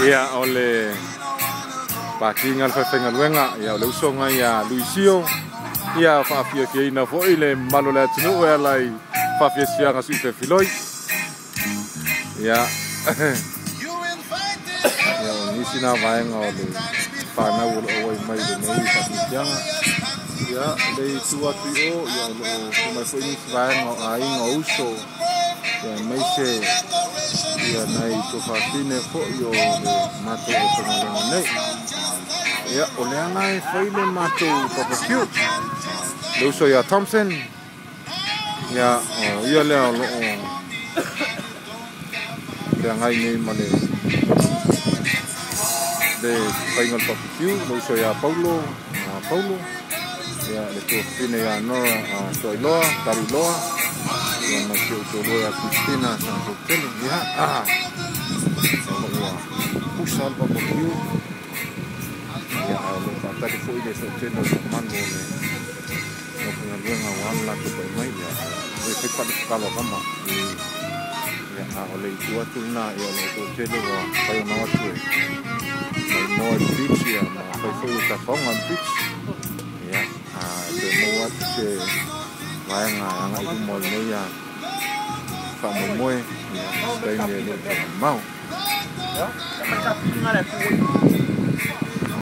Ia, o le pati lena a le falefaigaluega. Ia, o le usoga ia Luisio, ia faafiafiaina foi le mamalu o le atunuu e ala i faafiafiaga suifefiloi. Ia, ia o nisi na vaega o le fanau o loo auai mai lenei faafiafiaga. Ia, le itu atu i o, ia o loo mai foi nisi vaega o aiga, o uso, ia aemaise ia nai tuafafine foi o le matou aufaigaluega nei. Ia, o le aga e fai le matou barbecue, le uso ia Thompson. Ia, o ia lea o loo feagai nei ma le faiga o le barbecue, le uso ia Paulo, Paulo. Ia, le tuafafine ia Nora Toailoa, Taliloa. Ia, ma si ou toalua ia Christina Sanatotele. Ia, o loo ua pusa le barbecue. Ia, ae o loo faatali foi le toatele o le mamalu o le aufaigaluega ua ala latou pai mai. Ia, e fai pale tatalo a tama. Ia, a o le itu atu lena. Ia, o loo toatele ua fai ona o atu e maimoa i le beach, ia ma fai foi o tafaoga le beach. Ia, a toe maua atu se vaega agai luma o lenei faamoemoe, ia se taimi e le o mamao. Mai ka pinga le pu.